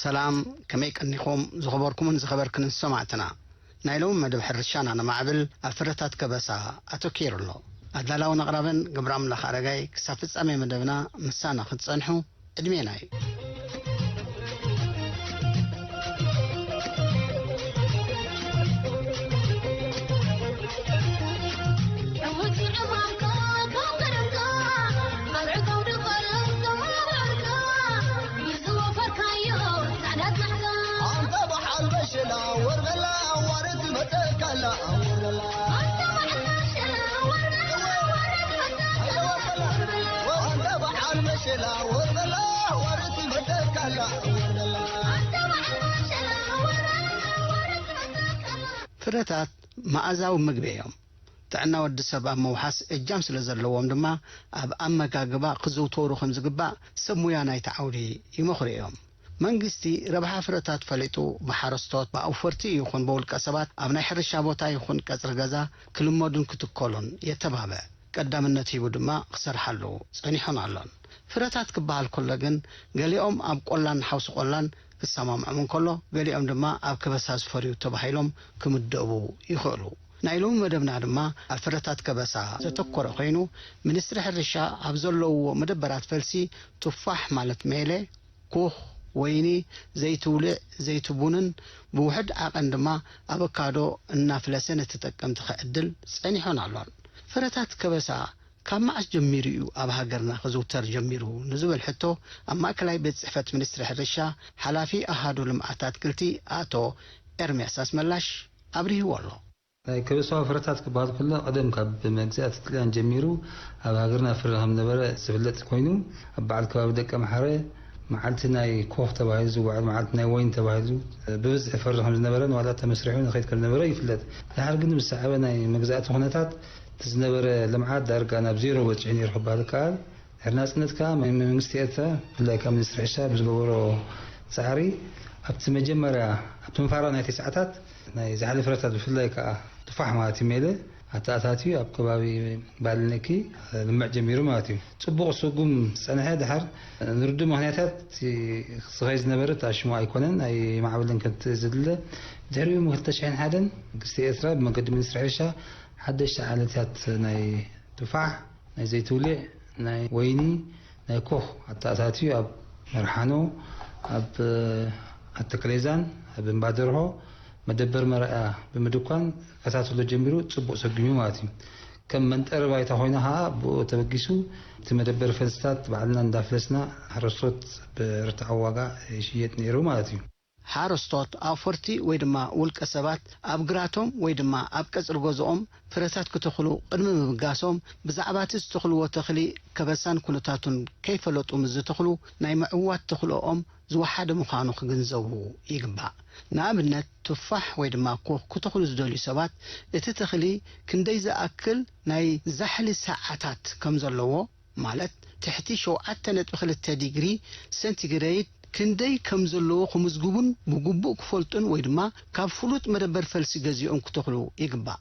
ሰላም፣ ከመይ ቀኒኹም ዝኸበርኩምን ዝኸበርክንን ሰማዕትና? ናይ ሎሚ መደብ ሕርሻና ነማዕብል ኣብ ፍረታት ከበሳ ኣተኪሩ ኣሎ። ኣዳላውን ኣቕራብን ገብረኣምላኽ ኣረጋይ፣ ክሳብ ፍጻሜ መደብና ምሳና ክትጸንሑ ዕድሜና እዩ። ፍረታት መኣዛዊ ምግቢ እዮም። ጥዕና ወዲ ሰብ ኣብ ምውሓስ እጃም ስለ ዘለዎም ድማ፣ ኣብ ኣመጋግባ ክዝውተሩ ከም ዝግባእ ሰብ ሙያ ናይቲ ዓውዲ ይመኽሩ እዮም። መንግስቲ ረብሓ ፍረታት ፈሊጡ፣ ብሓረስቶት፣ ብኣውፈርቲ ይኹን ብውልቀ ሰባት ኣብ ናይ ሕርሻ ቦታ ይኹን ቀጽሪ ገዛ ክልመዱን ክትከሉን የተባብዕ። ቀዳምነት ሂቡ ድማ ክሰርሓሉ ጸኒሑን ኣሎን። ፍረታት ክበሃል ከሎ ግን፣ ገሊኦም ኣብ ቆላን ሓውሲ ቆላን ክሰማምዖም እንከሎ፣ ገሊኦም ድማ ኣብ ከበሳ ዝፈርዩ ተባሂሎም ክምደቡ ይኽእሉ። ናይ ሎሚ መደብና ድማ ኣብ ፍረታት ከበሳ ዘተኮረ ኮይኑ፣ ሚኒስትሪ ሕርሻ ኣብ ዘለውዎ መደበራት ፈልሲ ቱፋሕ ማለት ሜለ፣ ኩኽ፣ ወይኒ፣ ዘይቲ ውልዕ፣ ዘይቲ ቡንን ብውሑድ ዓቐን ድማ ኣቮካዶ እናፍለሰ ነተጠቀምቲ ከዕድል ጸኒሑን ኣሎን። ፍረታት ከበሳ ካብ መዓስ ጀሚሩ እዩ ኣብ ሃገርና ክዝውተር ጀሚሩ ንዝብል ሕቶ፣ ኣብ ማእከላይ ቤት ጽሕፈት ሚኒስትሪ ሕርሻ ሓላፊ ኣሃዱ ልምዓት ኣትክልቲ ኣቶ ኤርምያስ ኣስመላሽ ኣብሪህዎ ኣሎ። ናይ ከበሳዊ ፍረታት ክበሃል ከሎ፣ ቀደም ካብ መግዛእቲ ጥልያን ጀሚሩ ኣብ ሃገርና ፍረ ከም ነበረ ዝፍለጥ ኮይኑ፣ ኣብ በዓል ከባቢ ደቀምሓረ መዓልቲ ናይ ኮኽ ተባሂሉ ዝወዓል፣ መዓልቲ ናይ ወይን ተባሂሉ ብብዝሒ ፍረ ከም ዝነበረን ዋላ ተመስሪሑ ንኸይድ ከም ዝነበረ ይፍለጥ። ድሓር ግን ምስ ሰዓበ ናይ መግዛእቲ ኩነታት እቲ ዝነበረ ልምዓት ዳርጋ ናብ ዜሮ በጺሑ ነይሩ ክበሃል ይከኣል። ድሕሪ ናጽነት ከኣ መ-፣ መንግስቲ ኤርትራ ብፍላይ ካብ ሚኒስትሪ ሕርሻ ብዝገበሮ ጻዕሪ ኣብቲ መጀመርያ ኣብቲ ምፋራ ናይ ተስዓታት ናይ ዛሕሊ ፍረታት ብፍላይ ከኣ ቱፋሕ ማለት እዩ ሜለ ኣተኣታትዩ ኣብ ከባቢ ባልነኪ ልምዕ ጀሚሩ ማለት እዩ። ጽቡቕ ስጉም ዝጸንሐ ድሓር ንርዱእ ምኽንያታት እቲ ዝኸይድ ዝነበረ ተኣሽሙ ኣይኮነን፣ ኣይማዕበለን ከምቲ ዝድለ። ድሕሪኡ ብ ክልተ ሽሕን ሓደን መንግስቲ ኤርትራ ብመገዲ ሚኒስትሪ ሕርሻ ሓደሽቲ ዓሌታት ናይ ቱፋሕ፣ ናይ ዘይትውልዕ፣ ናይ ወይኒ፣ ናይ ኮኽ ኣተኣታትዩ ኣብ መርሓኖ፣ ኣብ ኣተክሌዛን ኣብ እምባ ደርሆ መደበር መርኣያ ብምድኳን ከታትሎ ጀሚሩ ጽቡቕ ሰጒሙ ማለት እዩ። ከም መንጠሪ ባይታ ኮይና ከኣ ብኡ ተበጊሱ እቲ መደበር ፈልስታት ባዕልና እንዳፍለስና ሓረስቶት ብርትዓዊ ዋጋ ይሽየጥ ነይሩ ማለት እዩ። ሓረስቶት፣ ኣውፈርቲ ወይ ድማ ውልቀ ሰባት ኣብ ግራቶም ወይ ድማ ኣብ ቀጽሪ ገዝኦም ፍረታት ክተኽሉ ቅድሚ ምብጋሶም፣ ብዛዕባ እቲ ዝተኽልዎ ተኽሊ ከበሳን ኩነታቱን ከይፈለጡ ምስ ዝተኽሉ፣ ናይ ምዕዋት ተኽልኦም ዝወሓደ ምዃኑ ክግንዘቡ ይግባእ። ንኣብነት፣ ቱፋሕ ወይ ድማ ኮኽ ክተኽሉ ዝደልዩ ሰባት፣ እቲ ተኽሊ ክንደይ ዝኣክል ናይ ዛሕሊ ሰዓታት ከም ዘለዎ፣ ማለት ትሕቲ ሸውዓተ ነጥቢ ክልተ ዲግሪ ሴንቲግሬድ ክንደይ ከም ዘለዎ ክምዝግቡን ብግቡእ ክፈልጡን ወይ ድማ ካብ ፍሉጥ መደበር ፈልሲ ገዚኦም ክተኽሉ ይግባእ።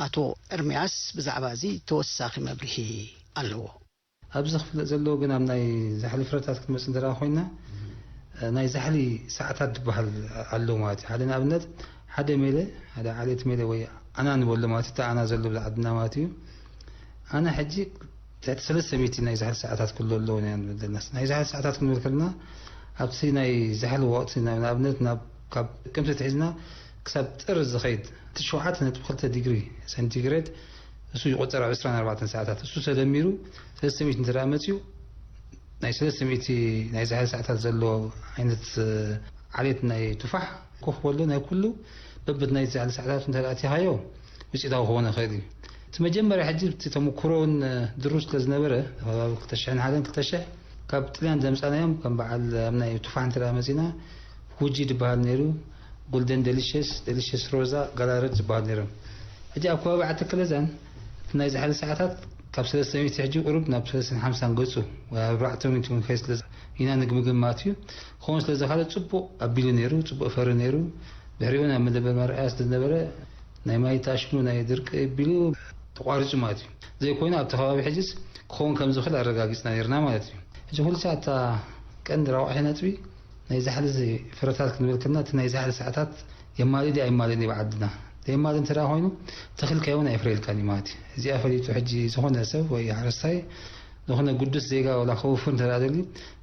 ኣቶ ኤርምያስ ብዛዕባ እዚ ተወሳኺ መብርሂ ኣለዎ። ኣብዚ ክፍለጥ ዘለዎ ግን ኣብ ናይ ዛሕሊ ፍረታት ክንመጽእ እንተ ደኣ ኮይንና፣ ናይ ዛሕሊ ሰዓታት ዝበሃል ኣሎ ማለት እዩ። ሓደ ንኣብነት፣ ሓደ ሜለ፣ ሓደ ዓሌት ሜለ ወይ ኣና ንበሎ ማለት እዩ። እቲ ኣና ዘሎ ኣብዚ ዓድና ማለት እዩ። ኣና ሕጂ ትሕቲ ሰለስተ ሚእቲ ናይ ዛሕሊ ሰዓታት ክህልዎ ኣለዎ ኢና ንብል ዘለና። ናይ ዛሕሊ ሰዓታት ክንብል ከለና፣ ኣብቲ ናይ ዛሕሊ ወቕቲ፣ ናብ፣ ንኣብነት፣ ናብ፣ ካብ ጥቅምቲ ኣትሒዝና ክሳብ ጥሪ ዝኸይድ፣ እቲ ሸውዓተ ነጥቢ ክልተ ዲግሪ ሴንቲግሬድ፣ እሱ ይቆጸር ኣብ ዕስራን ኣርባዕተን ሰዓታት። እሱ ተደሚሩ ሰለስተ ሚእቲ እንተ ደኣ መጺኡ፣ ናይ ሰለስተ ሚእቲ ናይ ዛሕሊ ሰዓታት ዘለዎ ዓይነት፣ እ፣ ዓሌት ናይ ቱፋሕ ኮፍ በሎ ናይ ኩሉ በብት ናይ ዛሕሊ ሰዓታቱ እንተ ደኣ ኣቲኻዮ፣ ውጽኢታዊ ክኾን ይኽእል እዩ። እቲ መጀመርያ ሕጂ እቲ ተመኩሮ እውን፣ እ፣ ድሩት ስለ ዝነበረ፣ ኣብ ክልተ ሽሕን ሓደን ክልተ ሽሕ ካብ ጥልያን ዘምጻናዮም፣ ከም በዓል ኣብ ናይ ቱፋሕ እንተ ደኣ መጺና፣ ፉጂ ዝበሃል ነይሩ፣ ጎልደን ደሊሽስ፣ ደሊሽስ ሮዛ፣ ጋላረድ ዝበሃሉ ነይሮም። ሕጂ ኣብ ከባቢ ዓዲ ክለዛን እቲ ናይ ዛሕሊ ሰዓታት ካብ ሰለስተ ሚእቲ ሕጂ ቁሩብ ናብ ሰለስተ ሓምሳን ገጹ፣ ወይ ኣርባዕተ ሚእቲ እውን ከይ ስለ ኢና ንግምግም ማለት እዩ። ክኸውን ስለ ዝኸኣለ ጽቡቕ ኣቢሉ ነይሩ፣ ጽቡቕ ፈሪ ነይሩ። ድሕሪኡ ናብ መደበር መርኣያ ስለ ዝነበረ ናይ ማይ ታሽሙ ናይ ድርቂ ኣቢሉ ተቋሪጹ ማለት እዩ። ዘይኮይኑ ኣብቲ ከባቢ ሕጅስ ክኸውን ከም ዝኽእል ኣረጋጊጽና ነይርና ማለት እዩ። ሕጂ ኩልሻ እታ ቀንዲ ረቋሒ ነጥቢ ናይ ዛሕሊ ፍረታት ክንብል ከለና፣ እቲ ናይ ዛሕሊ ሰዓታት የማልእ ድዩ ኣይማልእን እዩ ብዓድና። የማልእ እንተ ደኣ ኮይኑ፣ ተኽልካ እውን ኣይፍረየልካን እዩ ማለት እዩ። እዚኣ ፈሊጡ ሕጂ ዝኾነ ሰብ ወይ ሓረስታይ፣ ዝኾነ ግዱስ ዜጋ ዋላ ከውፍር እንተ ደኣ ደልዩ፣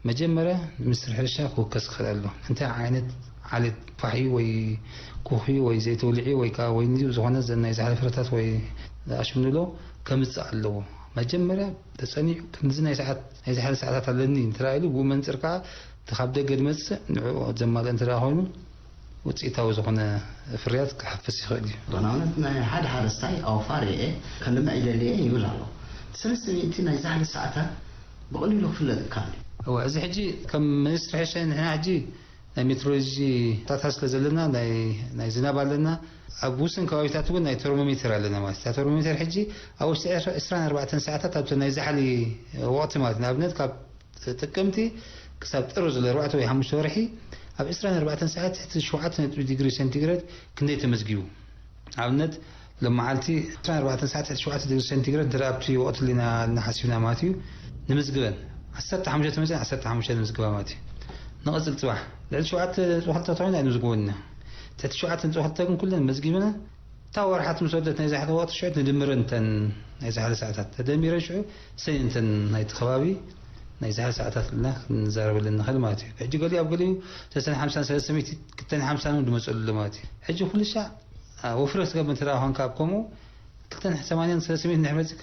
መጀመርያ ሚኒስትሪ ሕርሻ ክውከስ ክኽእል ኣለዎ። እንታይ ዓይነት ዓሌት ፋሕ እዩ ወይ ኩኽ እዩ ወይ ዘይተውልዒ ወይ ከዓ ወይኒ ዝኾነ ዘ-፣ ናይ ዛሕሊ ፍረታት ወይ ኣሽምንሎ ከምጽእ ኣለዎ። መጀመርያ ተጸኒዑ፣ ክንድዚ ናይ ሰዓት፣ ናይ ዛሕሊ ሰዓታት ኣለኒ እንተ ደኣ ኢሉ፣ ብኡ መንጽር ከዓ እቲ ካብ ደገ ዝመጽእ ንዕኡ ዘማልእ እንተ ደኣ ኮይኑ፣ ውጽኢታዊ ዝኾነ ፍርያት ክሓፍስ ይኽእል እዩ። ንኣብነት ናይ ሓደ ሓረስታይ ኣውፋር እየ፣ ከልምዕ ይደሊ እየ ይብል ኣሎ። ሰለስተ ሚእቲ ናይ ዛሕሊ ሰዓታት ብቐሊሉ ክፍለጥ ይከኣል እዩ። እወ፣ እዚ ሕጂ ከም ሚኒስትሪ ሕርሻ ንሕና ሕጂ ናይ ሜትሮሎጂ ዳታ ስለ ዘለና፣ ናይ፣ ናይ ዝናብ ኣለና። ኣብ ውስን ከባቢታት እውን ናይ ተርሞሜተር ኣለና ማለት እዩ። እታ ተርሞሜተር ሕጂ ኣብ ውሽጢ ዕስራን ኣርባዕተን ሰዓታት ኣብቲ ናይ ዛሕሊ ወቕቲ ማለት እዩ። ንኣብነት ካብ ጥቅምቲ ክሳብ ጥሪ ዘሎ ኣርባዕተ ወይ ሓሙሽተ ወርሒ ኣብ ዕስራን ኣርባዕተን ሰዓት ትሕቲ ሸውዓተ ነጥቢ ዲግሪ ሴንቲግሬድ ክንደይ ተመዝጊቡ? ኣብነት ሎም መዓልቲ ዕስራን ኣርባዕተን ሰዓት ትሕቲ ሸውዓተ ዲግሪ ሴንቲግሬድ እንተ ኣብቲ ወቕቲ ሊና እናሓሲብና ማለት እዩ ንምዝግበን። ዓሰርተ ሓሙሽተ ተመዝገን ዓሰርተ ሓሙሽተ ንምዝግባ ማለት እዩ። ንቐጽል ጽባሕ ልዕሊ ሸውዓተ ነጥቢ ክልተ ተኾይኑ ኣይንምዝግቦን ኢና። ትሕቲ ሸውዓተ ነጥቢ ክልተ ግን ኩለን መዝጊብና እታ ወርሓት ምስ ወደት ናይ ዛሕሊ ወቕቲ ሽዑ ንድምረን እተን ናይ ዛሕሊ ሰዓታት ተደሚረን ሽዑ ሰይ እንተን ናይቲ ከባቢ ናይ ዛሕሊ ሰዓታት ኢልና ክንዛረበለን ንኽእል ማለት እዩ። ሕጂ ገሊኡ ኣብ ገሊኡ ሰለስተ ሓምሳን ሰለስተ ሚእቲ ክልተ ሓምሳን እውን ዝመፀሉ ኣሎ ማለት እዩ። ሕጂ ኩሉ ሻዕ ወፍረ ስገብ እንተ ደኣ ኮንካ ኣብ ከምኡ ክልተ ሰማንያን ሰለስተ ሚእቲ እንድሕር መፂካ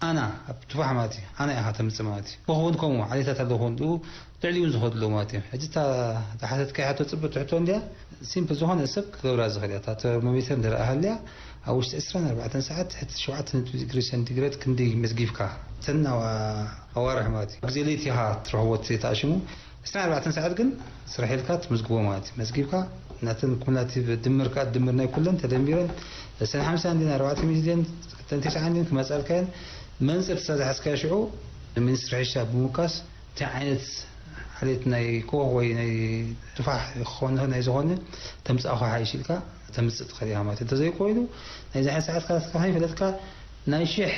ኣና ኣብ ትፋሕ ማለት እዩ። ኣና ኢኻ ተምፅእ ማለት እዩ። ክኸውን ከምኡ ዓሌታት ኣለዉ ክኾኑ ልዕሊኡ ዝኸዱ ኣለዉ ማለት እዮም። ሕጂ እታ ዝሓተትካያ ሕቶ ፅብቕቲ ሕቶ እንድያ። ሲምፕል ዝኾነ ሰብ ክገብራ ዝኽእል እያ። እታ ተርሞሜተር እንተ ደኣ ሃልያ፣ ኣብ ውሽጢ ዕስራን ኣርባዕተን ሰዓት ትሕቲ ሸውዓተ ነጥቢ ዲግሪ ሴንቲግሬድ ክንደይ መዝጊብካ? እተን ኣዋ-፣ ኣዋርሕ ማለት እዩ። ኣብ ግዜ ለይቲ ኢኻ ትረኽቦ እቲ ተኣሽሙ። ዕስራን ኣርባዕተን ሰዓት ግን ስራሕ ኢልካ ትምዝግቦ ማለት እዩ። መዝጊብካ ናተን ኩሙላቲቭ ድምር ከኣ ድምር ናይ ኩለን ተደሚረን ሰለስተ ሓምሳ እንድየን ኣርባዕተ ሚእቲ ድየን ክልተ ተስዓ እንድየን ክመጻልካ እየን። መንጽር ስለ ዝሓዝካዮ ሽዑ ሚኒስትሪ ሕርሻ ብምውካስ እንታይ ዓይነት ዓሌት ናይ ኮኽ ወይ ናይ ቱፋሕ ክኾን ይኽእል፣ ናይ ዝኾነ ተምጽእ ኮሓ ኢሽ ኢልካ ተምጽእ ትኽእል ኢኻ ማለት እዩ። እንተዘይኮይኑ፣ ናይ ዛሕሊ ሰዓትካ ከይፈለጥካ ናይ ሽሕ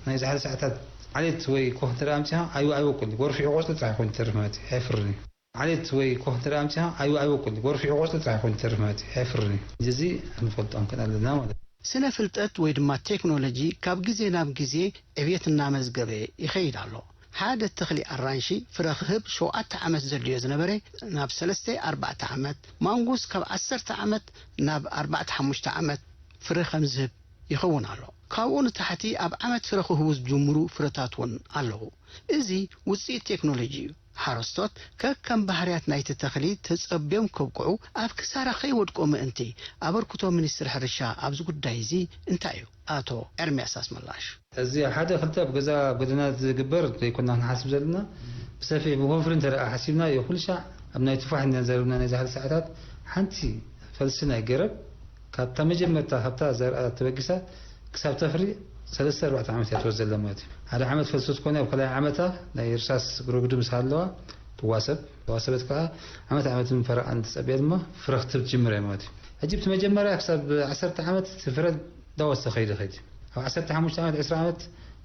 ናይ ዛሕሊ ሰዓታት ዓሌት ወይ ኮኽ እንተ ደኣ ኣምጺኻ፣ ኣይወ-፣ ኣይወቅልን እዩ። ወርፊዑ ቆጽሊ ጥራሕ ኮይኑ ይተርፍ ማለት እዩ። ኣይፍርን እዩ። ዓሌት ወይ ኮኽ እንተ ደኣ ኣምጺኻ፣ ኣይወ-፣ ኣይወቅልን እዩ። ወርፊዑ ቆጽሊ ጥራሕ ኮይኑ ይተርፍ ማለት እዩ። ኣይፍርን እዩ። እዚ ክንፈልጦ ክንክእል ኣለና ማለት እዩ። ስነ ፍልጠት ወይ ድማ ቴክኖሎጂ ካብ ግዜ ናብ ግዜ ዕብየት እናመዝገበ ይኸይድ ኣሎ። ሓደ ተኽሊ ኣራንሺ ፍረ ክህብ ሸውዓተ ዓመት ዘድልዮ ዝነበረ ናብ ሰለስተ ኣርባዕተ ዓመት፣ ማንጎስ ካብ ዓሰርተ ዓመት ናብ ኣርባዕተ ሓሙሽተ ዓመት ፍረ ከም ዝህብ ይኸውን ኣሎ። ካብኡ ንታሕቲ ኣብ ዓመት ፍረ ክህቡ ዝጅምሩ ፍረታት እውን ኣለዉ። እዚ ውጽኢት ቴክኖሎጂ እዩ። ሓረስቶት ከከም ባህርያት ናይቲ ተኽሊ ተጸብዮም ከብቅዑ ኣብ ክሳራ ከይወድቁ ምእንቲ ኣበርክቶ ሚኒስትሪ ሕርሻ ኣብዚ ጉዳይ እዚ እንታይ እዩ? ኣቶ ኤርምያስ ኣስመላሽ። እዚ ሓደ ክልተ ኣብ ገዛ ኣብ ጎደና ዝግበር ዘይኮና ክንሓስብ ዘለና፣ ብሰፊሕ ብወፍሪ እንተ ደኣ ሓሲብና፣ የኹሉ ሻዕ ኣብ ናይ ቱፋሕ እንድና ዘረብና ናይ ዛሕሊ ሰዓታት ሓንቲ ፈልሲ ናይ ገረብ ካብታ መጀመርታ ካብታ ዘርኣ ተበጊሳ ክሳብ ተፍሪ ሰለስተ ኣርባዕተ ዓመት እያ ትወስድ ዘላ ማለት እዩ። ሓደ ዓመት ፈልሲ ትኮነ ኣብ ካልኣይ ዓመታ ናይ ርሳስ ግሮግዲ ምስ ሃለዋ ትዋሰብ፣ ተዋሰበት ከዓ ዓመት ዓመትን ፈረቓን ትጸብያ ድማ ፍረ ክትህብ ትጅምር እያ ማለት እዩ። ሕጂ ብቲ መጀመርያ ክሳብ ዓሰርተ ዓመት እቲ ፍረ እንዳወሰኸ ይድኸድ እዩ። ኣብ ዓሰርተ ሓሙሽተ ዓመት፣ ዕስራ ዓመት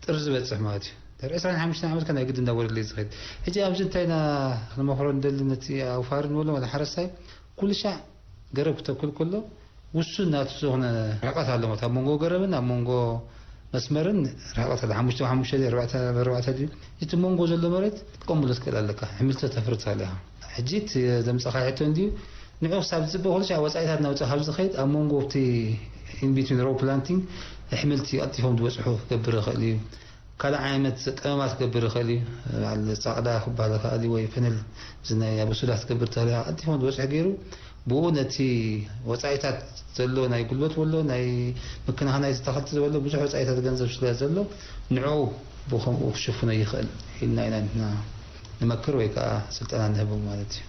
ጥርዚ ዝበጽሕ ማለት እዩ። ድሕሪ ዕስራን ሓሙሽተን ዓመት ከ ናይ ግድን እንዳወረደለይ ዝኸይድ። ሕጂ ኣብዚ እንታይ ኢና ክንመኽሮ ንደሊ ነቲ ኣውፋሪ ንበሎ ወላ ሓረስታይ? ኩሉ ሻዕ ገረብ ክተክል ከሎ ውሱን ናቱ ዝኾነ ርሕቀት ኣሎ ማለት፣ ኣብ መንጎ ገረብን ኣብ መንጎ መስመርን ርሕቀት ኣሎ። ሓሙሽተ ብሓሙሽተ ድዩ፣ ኣርባዕተ ብኣርባዕተ ድዩ? እቲ መንጎ ዘሎ መሬት ክትቀምሎ ትክእል ኣለካ። ሕምልቲ ተፍሪ ትኽእል ኢኻ። ሕጂ እቲ ዘምጻእካዮ ሕቶ እንድዩ፣ ንዑ ክሳብ ዝጽበ ኩሉ ሻዕ ወጻኢታት እናውጽእ ካብ ዝኸይድ፣ ኣብ መንጎ እቲ in between row planting ኣሕምልቲ ቀልጢፎም ዝበጽሑ ክገብር ይኽእል እዩ። ካልእ ዓይነት ቀመማት ክገብር ይኽእል እዩ። በዓል ጻቕዳ ክበሃል ይኽእል እዩ፣ ወይ ፈነል፣ እዚ ናይ ኣብ ሱዳት ክገብር ተኽእል እዩ። ቀልጢፎም ዝበጽሑ ገይሩ፣ ብኡ ነቲ ወጻኢታት ዘሎ ናይ ጉልበት ወሎ፣ ናይ ምክንኻን ናይቲ ተኽልቲ ዘሎ ብዙሕ ወጻኢታት ገንዘብ ስለ ዘሎ፣ ንዕኡ ብኸምኡ ክሽፍኖ ይኽእል ኢልና ኢና ንሕና ንመክር ወይ ከኣ ስልጠና ንህቦም ማለት እዩ።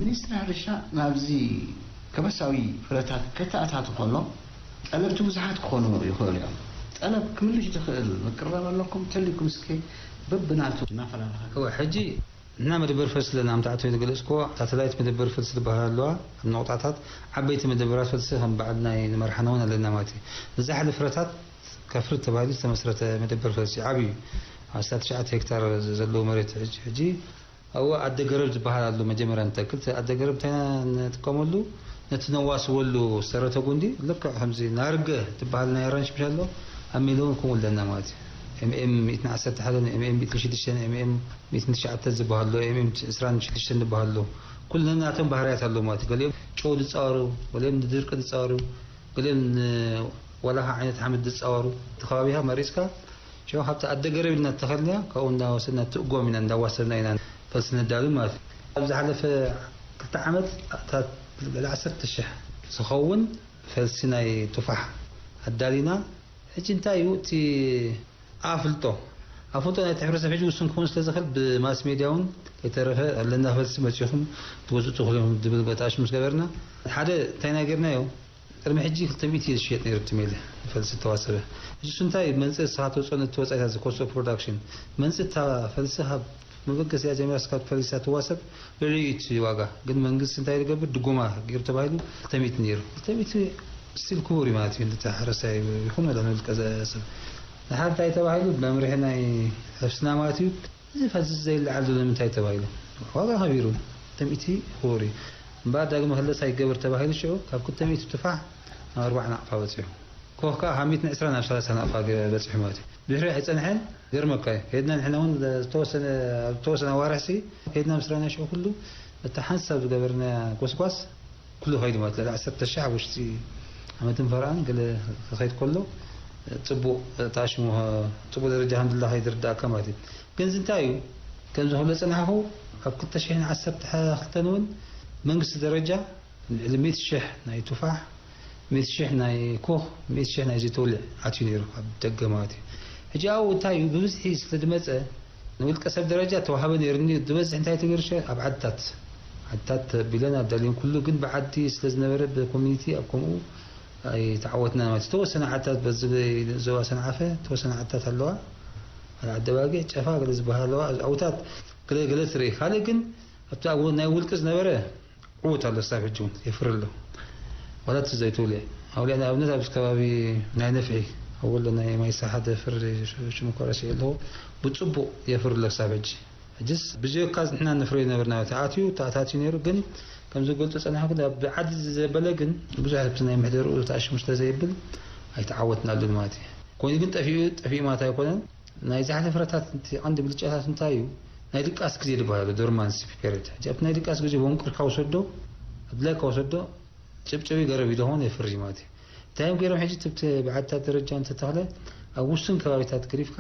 ሚኒስትሪ ሕርሻ ናብዚ ከበሳዊ ፍረታት ከተኣታቱ ከሎ፣ ጠለብቲ ብዙሓት ክኾኑ ይኽእሉ እዮም። ጠለብ ክምልሽ ዝኽእል ምቅርራብ ኣለኩም? ተልዩኩም እስከ በብናቱ እናፈላለኻ። እወ፣ ሕጂ ንሕና መደበር ፈልሲ ኣለና። ከምቲ ኣቶ ዝገለጽክዎ፣ ሳተላይት መደበር ፈልሲ ዝበሃላ ኣለዋ። ኣብ ነቑጣታት ዓበይቲ መደበራት ፈልሲ ከም በዓል ናይ ንመርሓና እውን ኣለና ማለት እዩ። ንዛሕሊ ፍረታት ከፍሪ ተባሂሉ ዝተመስረተ መደበር ፈልሲ ዓብዪ እዩ። ኣስታት ትሽዓተ ሄክታር ዘለዎ መሬት ሕጂ፣ ሕጂ ኣብኡ ኣደ ገረብ ዝበሃል ኣሎ። መጀመርያ ንተክል፣ እቲ ኣደ ገረብ እንታይ ኢና ንጥቀመሉ? ነቲ ነዋስበሉ ሰረተ ጉንዲ፣ ልክዕ ከምዚ ናርገ ትበሃል ናይ ኣራንሽ ምሽ ኣሎ፣ ኣብ ሜዳ እውን ከምኡ ኣለና ማለት እዩ። ኤምኤም ሚእትን ዓሰርተ ሓደን፣ ኤምኤም ሚእትን ሽዱሽተን፣ ኤምኤም ሚእትን ትሽዓተን ዝበሃል ኣሎ፣ ኤምኤም ዕስራን ሽዱሽተን ዝበሃል ኣሎ። ኩሉ ነናቶም ባህርያት ኣለዎ ማለት እዩ። ገሊኦም ጨው ዝጻወሩ፣ ገሊኦም ንድርቂ ዝጻወሩ፣ ገሊኦም ን-፣ ዋላ ከዓ ዓይነት ሓመድ ዝጻወሩ፣ እቲ ከባቢኻ መሪጽካ፣ ሽዑ ካብቲ ኣደ ገረብ ኢልና እተኸልናዮ፣ ካብኡ እንዳወሰድና ትእጎም ኢና፣ እንዳዋሰድና ኢና ፈልሲ ነዳሉ ማለት እዩ። ኣብ ዝሓለፈ ክልተ ዓመት፣ እታ ልዕሊ ዓሰርተ ሽሕ ዝኸውን ፈልሲ ናይ ቱፋሕ ኣዳሊና። ሕጂ እንታይ እዩ እቲ ኣፍልጦ? ኣፍልጦ ናይቲ ሕብረተሰብ ሕጂ ውሱን ክኸውን ስለ ዝኽእል፣ ብማስ ሜድያ እውን ከይተረፈ ኣለና ፈልሲ፣ መጺኹም ትገዝኡ ትኽእሉ ኢኹም ዝብል ገጣሽ ምስ ገበርና፣ ሓደ እንታይ ኢና ጌርናዮ? ቅድሚ ሕጂ ክልተ ሚእቲ እዩ ዝሽየጥ ነይሩ እቲ ሜለ፣ ፈልሲ ዝተዋሰበ። ሕጂ እሱ እንታይ መንጽእ ንስኻ ተውጽኦ፣ ነቲ ወጻኢታት፣ እዚ ኮስት ኦፍ ፕሮዳክሽን፣ መንጽእ እታ ፈልሲ ካብ መበገሲኣ ጀሚራ እስካብ ፈልሲ ትዋሰብ ልዕሊኡ እዩ እቲ ዋጋ። ግን መንግስቲ እንታይ ዝገብር? ድጎማ ገይሩ ተባሂሉ ክልተ ሚእቲ ነይሩ። ክልተ ሚእቲ ስቲል ክቡር እዩ ማለት እዩ፣ ነቲ ሓረስታይ ይኹን ወላ ንውልቀ ሰብ። ንሓደ እንታይ ተባሂሉ? መምርሒ ናይ ሕፍስና ማለት እዩ። እዚ ፈልሲ ዘይለዓል ዘሎ ንምንታይ ተባሂሉ? ዋጋ ከቢሩ፣ ክልተ ሚእቲ ክቡር እዩ። እምበኣር ዳግመ ክለሳ ይገበር ተባሂሉ፣ ሽዑ ካብ ክልተ ሚእቲ ቱፋሕ ናብ ኣርባዓ ናቕፋ በጺሑ። ኮኽ ከኣ ካብ ሚእትን ዕስራን ናብ ሰላሳ ናቕፋ ገ-፣ በጺሑ ማለት እዩ። ድሕሪኡ ኣይጸንሐን። ገርመካ እዩ። ከይድና ንሕና እውን ዝተወሰነ፣ ኣብ ዝተወሰነ ኣዋርሕሲ ከይድና ምስ ረኣና፣ ሽዑ ኩሉ እቲ ሓንሳብ ዝገበርናያ ጎስጓስ ኩሉ ከይዱ ማለት እዩ። ልዕሊ ዓሰርተ ሽሕ ኣብ ውሽጢ ዓመትን ፈረቓን ገለ ክኸይድ ከሎ፣ ጽቡቕ፣ እቲ ኣሽሙ፣ ጽቡቕ ደረጃ ከም ዝላ ከይድርዳእካ ማለት እዩ። ግን እዚ እንታይ እዩ? ከምዚ ክብሎ ዝጸናሕኩ፣ ኣብ ክልተ ሽሕን ዓሰርተ ክልተን እውን መንግስቲ ደረጃ ልዕሊ ሚእቲ ሽሕ ናይ ቱፋሕ፣ ሚእቲ ሽሕ ናይ ኮኽ፣ ሚእቲ ሽሕ ናይ ዘይተውልዕ ኣትዩ ነይሩ፣ ኣብ ደገ ማለት እዩ። ሕጂ ኣብኡ እንታይ እዩ? ብብዝሒ ስለ ዝመጸ፣ ንውልቀ ሰብ ደረጃ ተዋህበ ነይሩ። ዝበዝሕ እንታይ ተገይሩ? ኣብ ዓድታት፣ ዓድታት ተቢለን ኣዳልየን ኩሉ፣ ግን ብዓዲ ስለ ዝነበረ፣ ብኮሚኒቲ ኣብ ከምኡ ኣይተዓወትና ማለት እዩ። ዝተወሰነ ዓድታት በዚ ዞባ ሰንዓፈ፣ ዝተወሰነ ዓድታት ኣለዋ። ዓዲ ኣባጊዕ፣ ጨፋ ገለ ዝበሃል ኣለዋ። ኣብታት ገለ ገለ ትርኢ። ካልእ ግን ኣብቲ ኣብ ናይ ውልቂ ዝነበረ ዕዉት ኣሎ፣ ክሳብ ሕጂ እውን የፍሪ ኣሎ። ዋላ እቲ ዘይትውልዕ ኣውሊዕ፣ ንኣብነት ኣብዚ ከባቢ ናይ ነፍሒ ኣብ ወሎ ናይ ማይ ሰሓ ዘፍሪ ሽሙ እኳ ረሲዐ ኣለኹ፣ ብጽቡቕ የፍሪ ኣሎ ክሳብ ሕጂ። ሕጅስ ብጀካ ንሕና ነፍርዮ ነበርና፣ ተኣትዩ ተኣታትዩ ነይሩ፣ ግን ከም ዝገልጾ ጸኒሐ ግን ኣብ ዓዲ ዘበለ ግን ብዙሕ ኣብቲ ናይ ምሕደርኡ ተኣሽሙ ስለ ዘየብል ኣይተዓወትናሉን ማለት እዩ። ኮይኑ ግን ጠፊኡ፣ ጠፊኡ ማለት ኣይኮነን። ናይ ዝሓለፈ ፍረታት እቲ ቀንዲ ብልጫታት እንታይ እዩ? ናይ ድቃስ ግዜ ዝበሃል ኣሎ፣ ዶርማንሲ ፔሪድ። ሕጂ ኣብቲ ናይ ድቃስ ግዜ ወንቁርካ ውሰዶ፣ ኣድላይካ ውሰዶ፣ ጭብጭቢ ገረብ ኢሉ ኸውን የፍሪ ማለት እዩ። እንታይ እዮም ገይሮም ሕጂ? ትብቲ ብዓድታት ደረጃ እንተተኽለ ኣብ ውሱን ከባቢታት ገዲፍካ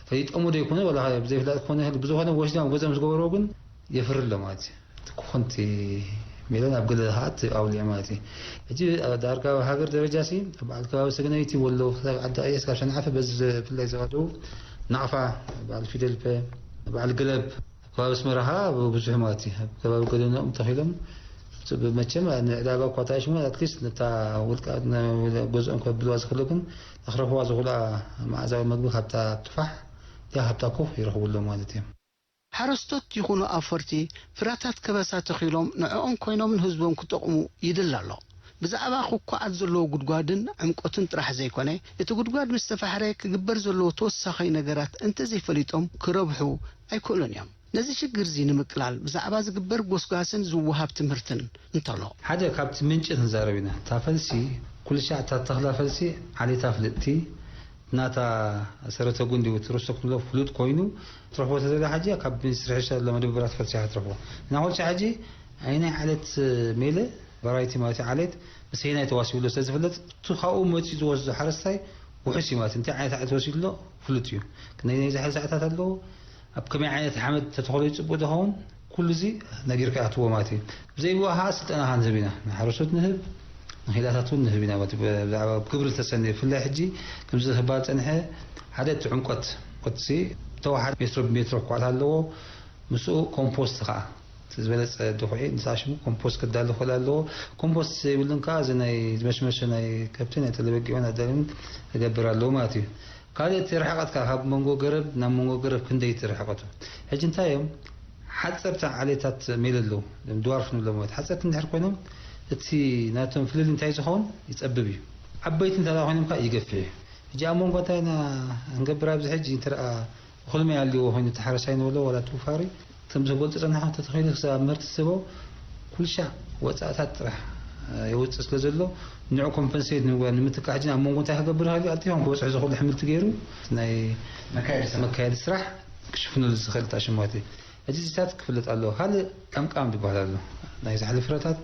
ፈሊጦሙ ዶ ይኮነ፣ ዋላ ብዘይፍላጥ ክኾነ ይኽእል። ብዝኾነ ወሲዶም ኣብ ገዝኦም ዝገበርዎ ግን የፍሪ ኣሎ ማለት እዩ። እቲ ክኾንቲ ሜለን ኣብ ገለ ኸዓ እቲ ኣውሊዕ ማለት እዩ። ሕጂ ዳርጋ ኣብ ሃገር ደረጃ ሲ ኣብ በዓል ከባቢ ሰገነይቲ ወሎ ክሳብ ዓዲ ቀይሕ ክሳብ ሰንዓፈ በዚ ብፍላይ ዘዋደው ናቕፋ፣ በዓል ፊደልፐ፣ በዓል ገለብ፣ ኣብ ከባቢ ኣስመራ ኸዓ ብብዙሕ ማለት እዩ። ኣብ ከባቢ ገደኖም ተኺሎም፣ መቸም ንዕዳጋ እኳ ተኣሽሙ፣ ኣትሊስት ነታ ውልቃ ገዝኦም ከብልዋ ዝኽእሉ ግን፣ ክረኽብዋ ዝኽእሉ መኣዛዊ መግቢ ካብታ ቱፋሕ፣ ያ ካብታ ኮኽ ይረኽቡ ኣለዉ ማለት እዮም። ሓረስቶት ይኹኑ ኣፈርቲ ፍራታት ከበሳ ተኺሎም ንዕኦም ኮይኖም ንህዝቦም ክጠቕሙ ይድለ ኣሎ። ብዛዕባ ክኳዓት ዘለዎ ጉድጓድን ዕምቆትን ጥራሕ ዘይኮነ፣ እቲ ጉድጓድ ምስ ተፋሕረ ክግበር ዘለዎ ተወሳኺ ነገራት እንተዘይፈሊጦም ክረብሑ ኣይክእሉን እዮም። ነዚ ሽግር እዚ ንምቅላል ብዛዕባ ዝግበር ጎስጓስን ዝወሃብ ትምህርትን እንተሎ። ሓደ ካብቲ ምንጪ ክንዛረብ ኢና። እታ ፈልሲ፣ ኩሉ ሻዕ እታ ተኽላ ፈልሲ ዓሌታ ፍልጥቲ፣ ናታ ሰረተ ጉንዲ ወይ ሮስቶ ክንብሎ ፍሉጥ ኮይኑ፣ ትረኽቦ ተዘላ ሕጂ ካብ ሚኒስትሪ ሕርሻ ዘሎ መደበራት ፈልሲ ኢኻ ትረኽቦ። ንሕና ኩሉ ሻዕ ሕጂ ኣየናይ ዓሌት ሜለ፣ ቫራይቲ ማለት እዩ፣ ዓሌት ምስ ኣየናይ ተዋሲቡ ኣሎ ስለ ዝፍለጥ፣ እቲ ካብኡ መፂኡ ዝወስዶ ሓረስታይ ውሑስ እዩ ማለት እዩ። እንታይ ዓይነት ዓሌት ወሲዱ ኣሎ ፍሉጥ እዩ። ክንደይ ናይ ዝሓል ሰዓታት ኣለዎ፣ ኣብ ከመይ ዓይነት ሓመድ ተተኸሎ እዩ ጽቡቕ ዝኸውን፣ ኩሉ እዚ ነጊርካ ኢኻ ትህቦ ማለት እዩ። ብዘይብኡ ኸዓ ስልጠና ኸዓ ንህብ ኢና፣ ንሓረስቶት ንህብ፣ ንክኢላታት እውን ንህብ ኢና ማለት እዩ። ብዛዕባ ግብሪ ዝተሰነየ፣ ብፍላይ ሕጂ ከምዚ ክበሃል ዝጸንሐ፣ ሓደ እቲ ዕምቆት፣ ዕምቆትሲ ተወሓደ ሜትሮ ብሜትሮ ክኹዓት ኣለዎ። ምስኡ ኮምፖስት ኸዓ፣ እቲ ዝበለጸ ድኹዒ፣ ንሳ ሽሙ ኮምፖስት ክዳሎ ክኽእል ኣለዎ። ኮምፖስት ዘይብሉን ከኣ፣ እዚ ናይ ዝመሽመሸ ናይ ከብቲ፣ ናይ ተለበጊዖን ኣዳልዩን ክገብር ኣለዎ ማለት እዩ። ካልእ፣ እቲ ርሕቀት ከኣ፣ ካብ መንጎ ገረብ ናብ መንጎ ገረብ ክንደይ እቲ ርሕቀቱ? ሕጂ እንታይ እዮም? ሓጸርቲ ዓሌታት ሜለ ኣለዉ፣ ድዋርፍ ንብሎም ማለት። ሓጸርቲ እንድሕር ኮይኖም፣ እቲ ናቶም ፍልል እንታይ ዝኸውን? ይጸብብ እዩ። ዓበይቲ እንተ ደኣ ኮይኖም ከኣ፣ ይገፍሕ እዩ። ሕጂ ኣብ መንጎ እንታይ ኢና ክንገብር ኣብዚ ሕጂ? እንተ ደኣ እኹል ማይ ኣልዎ ኮይኑ፣ እቲ ሓረስታይ ንበሎ ዋላ እቲ ውፋሪ፣ እቲ ከም ዝገልጾ ጸናሕና ተተኺሉ ክሳብ ምህርቲ ዝስቦ ኩልሻዕ ወጻእታት ጥራሕ የውጽእ ስለ ዘሎ፣ ንዑ ኮምፐንሴት ንምግባር ንምትካእ ሕጂ ኣብ መንጎ እንታይ ክገብር ይኽእል እዩ? ኣልቲፎም ክበጽሑ ዝኽእሉ ኣሕምልቲ ገይሩ ናይ መካየዲ ስራሕ። መካየዲ ስራሕ ክሽፍነሉ ዝኽእል ታሽማት እዩ። ሕጂ እዚታት ክፍለጥ ኣለዎ። ካልእ ቀምቃም ዝበሃል ኣሎ። ናይ ዛሕሊ ፍረታት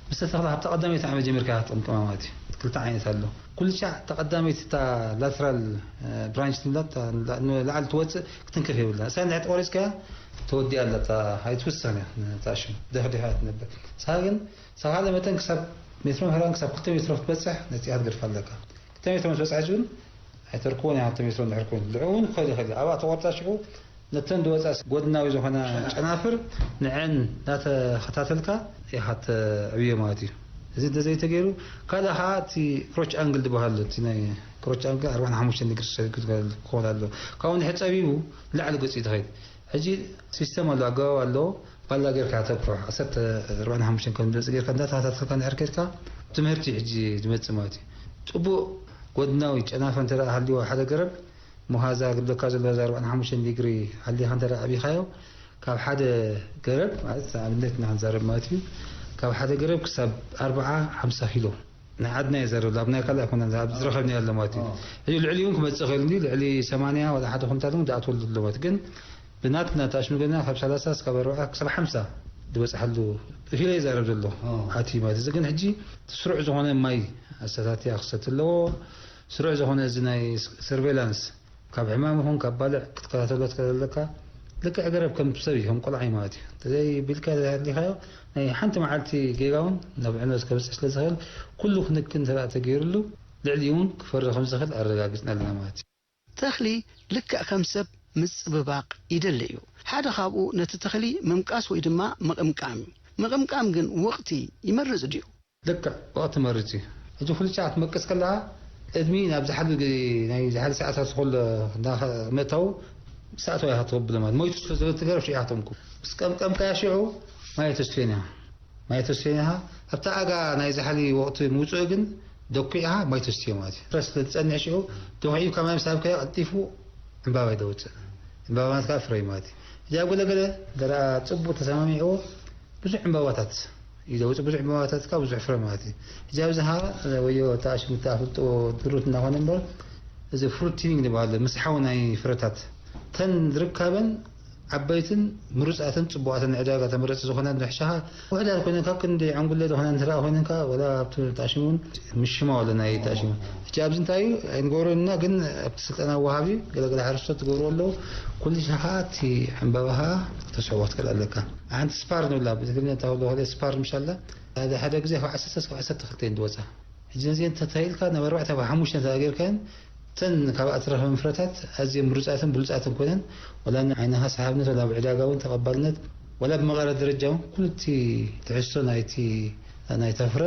ምስ ተተኽለ ካብታ ቀዳመይቲ ዓመት ጀሚርካ ክትቅምቅማ ማለት እዩ። ክልተ ዓይነት ኣሎ። ኩልሻዕ እታ ቀዳመይቲ እታ ላትራል ብራንች ትብላ እታ ንላዕሊ ትወፅእ ክትንክፍ የብላ። እሳ እንድሕር ተቆሪፅካያ ተወዲኣ ኣላ። እታ ኣይትውሰን እያ። እታ ሽም ድሕር ድሕራ ትነብር። ንስኻ ግን ንስኻ ካልእ መጠን ክሳብ ሜትሮ ምህራን ክሳብ ክልተ ሜትሮ ክትበፅሕ ነፂኣ ትገድፋ ኣለካ። ክልተ ሜትሮ ምስ በፅሐት እውን ኣይተርክቦን እያ። ክልተ ሜትሮ እንድሕር ኮይኑ ልዕኡ እውን ክኸይድ ይኽእል እዩ። ኣብኣ ተቆርፃ ሽዑ ነተን ዝወፃ ጎድናዊ ዝኾነ ጨናፍር ንዐን እናተኸታተልካ ኢኻ ተዕብዮ ማለት እዩ። እዚ እንተዘይተገይሩ ካልእ ከዓ እቲ ክሮች ኣንግል ዝበሃል ኣሎ። እቲ ናይ ክሮች ኣንግል ኣርባዕን ሓሙሽተን ዲግሪ ሰልሲየስ ክኸውን ኣለዎ። ካብኡ እንድሕር ፀቢቡ ንላዕሊ ገፂኡ ትኸይድ። ሕጂ ሲስተም ኣሎ፣ ኣገባብ ኣለዎ። ባላ ጌርካ ተብኩሕ ዓሰርተ ኣርባዕን ሓሙሽተን ከም ዝመፅእ ጌርካ እንዳተኸታተልካ እንድሕር ኬድካ ትምህርቲ ሕጂ ዝመፅእ ማለት እዩ። ፅቡቅ ጎድናዊ ጨናፍር እንተ ደኣ ሃልይዎ ሓደ ገረብ፣ ምሃዛ ግድለካ ዘሎ ኣርባዕን ሓሙሽተን ዲግሪ ሃሊኻ እንተ ደኣ ኣዕቢኻዮ፣ ካብ ሓደ ገረብ ማለት ኣብነት ኢና ክንዛረብ ማለት እዩ፣ ካብ ሓደ ገረብ ክሳብ ኣርብዓ ሓምሳ ኪሎ ናይ ዓድና እየ ዘረብ ኣብ ናይ ካልእ ኣይኮነን ኣብ ዝረኸብኒ ኣሎ ማለት እዩ። ሕጂ ልዕሊ እውን ክመፅእ ይኽእል እንዲ ልዕሊ ሰማንያ ወላ ሓደ ኩንታል እውን ዝኣትወሉ ኣሎ ማለት ግን ብናትና ተኣሽሙ ገና ካብ ሰላሳ እስካብ ኣርብዓ ክሳብ ሓምሳ ዝበፅሓሉ ኪሎ ይዛረብ ዘሎ ኣቲ ማለት እዚ ግን ሕጂ ስሩዕ ዝኾነ ማይ ኣሰታትያ ክሰት ኣለዎ። ስሩዕ ዝኾነ እዚ ናይ ሰርቬላንስ ካብ ዕማም ይኹን ካብ ባልዕ ክትከታተሎ ትኽእል ኣለካ። ልክዕ ገረብ ከም ሰብ እዩ ከም ቆልዓ እዩ ማለት እዩ። ተዘይ ቢልካ ዘይሃሊኻዮ ናይ ሓንቲ መዓልቲ ጌጋ እውን ናብ ዕንወት ከብፅሕ ስለ ዝኽእል ኩሉ ክንክን እንተ ተገይሩሉ ልዕሊ እውን ክፈሪ ከም ዝኽእል ኣረጋጊፅና ኣለና ማለት እዩ። ተኽሊ ልክዕ ከም ሰብ ምጽብባቕ ይደሊ እዩ። ሓደ ካብኡ ነቲ ተኽሊ ምምቃስ ወይ ድማ ምቕምቃም እዩ። ምቕምቃም ግን ወቕቲ ይመርጽ ድዩ? ልክዕ ወቕቲ መሪጽ እዩ። ሕጂ ኩሉ ሻዕ ክትመቅስ ከለኻ ቅድሚ ናብ ዝሓሉ ግዜ ናይ ዝሓሉ ሰዓታት ዝኸሎ እንዳኸ- መእተው ሰዓት ወይ ኢኻ ተቕብሎ ማለት ሞይቱ ስለ ዘሎ እቲ ገረብ ሽዑ ኢኻ ተምኩ። ምስ ቀምቀምካያ ሽዑ ማይ ተስትዮ ኢኻ። ማይ ተስትዮ ኢኻ። ኣብታ ኣጋ ናይ ዝሓሊ ወቕቲ ምውፅኡ ግን ደኩዒኻ ማይ ተስትዮ ማለት እዩ። ፍረ ስለ ዝፀንሕ ሽዑ ደኩዒካ ማይ ምስ ሃብካዮ ቀልጢፉ ዕምባባ እዩ ዘውፅእ። ዕምባባ ማለት ከዓ ፍረ እዩ ማለት እዩ። ሕጂ ኣብ ገለገለ ደረኣ ፅቡቅ ተሰማሚዕዎ ብዙሕ ዕምባባታት እዩ ዘውፅእ። ብዙሕ ዕምባባታት ከዓ ብዙሕ ፍረ ማለት እዩ። ሕጂ ኣብዚ ከዓ ወዮ ተኣሽሙ ተኣፍልጥዎ ድሩት እናኾነ እምበር እዚ ፍሩት ቲኒንግ ዝበሃል ምስሓው ናይ ፍረታት ተን ዝርካበን ዓበይትን ምሩፃትን ፅቡቃትን ዕዳጋ ተመረፂ ዝኾና ንሕሻኻ ውሕዳት ኮይነን ካብ ክንዲ ዕንጉለ ዝኾነ እንተ ደኣ ኮይነን ከዓ ወላ ኣብቲ ተኣሽሙ እውን ምሽማው ኣሎ ናይ ተኣሽሙ። ሕጂ ኣብዚ እንታይ እዩ ኣይንገብሮን ኢና፣ ግን ኣብቲ ስልጠና ወሃቢ ገለገለ ሓረስቶት ትገብርዎ ኣለዉ። ኩሉ ሻኻ እቲ ዕምባባኻ ክተስሕቦ ክትክእል ኣለካ። ሓንቲ ስፓር ንብላ ብትግርኛ እንታይ ክብሎ ክእል ስፓር ምሻላ ሓደ ሓደ ግዜ ካብ ዓሰርተ እስካብ ዓሰርተ ክልተ እየን ዝወፃ። ሕጂ ነዚአን እንተተኺልካ ናብ ኣርባዕተ ካብ ሓሙሽተ እንተ ጌርካየን እተን ካብኣ ትረኽበን ፍረታት ኣዝየን ምሩፃትን ብሉፃትን ኮይነን ወላ ንዓይንኻ ሰሓብነት ወላ ኣብ ዕዳጋ እውን ተቐባልነት ወላ ብመቐረት ደረጃ እውን ኩሉ እቲ ትሕዝቶ ናይቲ ናይታ ፍረ